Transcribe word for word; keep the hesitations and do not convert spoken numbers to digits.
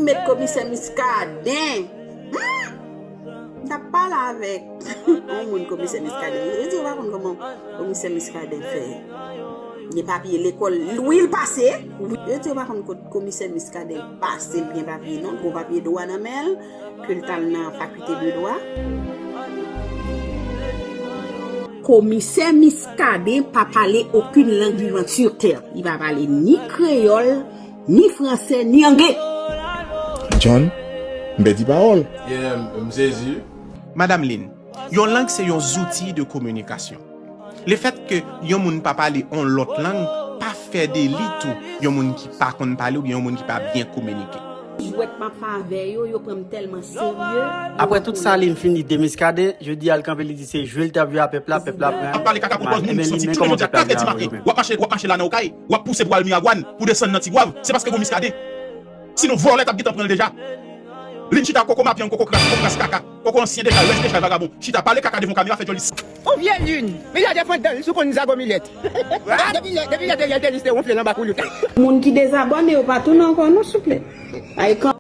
Met komisè Miskaden. Hmm! M t ap pale avèk yon moun komisè Miskaden. Yo di yo pa konn kòman komisè Miskaden fè. Gen papye lekòl, wi, l pase. Wi. Yo di yo pa konn kot komisè Miskaden pase, l gen papye non, l gon papye dwa nan men l, ke l t al nan fakilte de dwa. Komisè Miskaden pa pale okenn lang vivant sur terre. Li pa pale ni kreyòl, ni fransè, ni angle. John, m pèdi pawòl. Yeah, m sezi. Madanm Lynn, yon lang se yon zouti de kominikasyon. Lefèt ke yon moun pa pale yon lòt lang, pa fè de li tou yon moun ki pa konn pale oubyen yon moun ki pa byen kominike. Jwèt m ap fè avè yo, yo pran m tèlman serye. Après tout ça, Lynn fini démiscadé, je dis al kanpe, li di se jwe l t ap jwe a pèp la, pèp la pran. Ap pale kaka pou kòz moun ki soti. Jounen jodi a, kat èdi maten, w ap mache, w ap mache la nan Okay, w ap pouse bwa l Miragwàn pou desann nan Ti Gwav, se paske gon Miskaden. Sinon, vòlè t ap gentan pran l deja. Lynn chita koko mapyang, koko kras, koko kras kaka, koko ansyen deja, rès deja vagabon. Chita pale kaka devan kamera, fè djòlis. On vye Lynn, milyadè fandan, li sou konn zago milèt. Depi lè, depi lè Teriel te liste wonfle nan bak ou li. Moun ki dezabòne yo pa tounen ankò non, souple. Ay, kan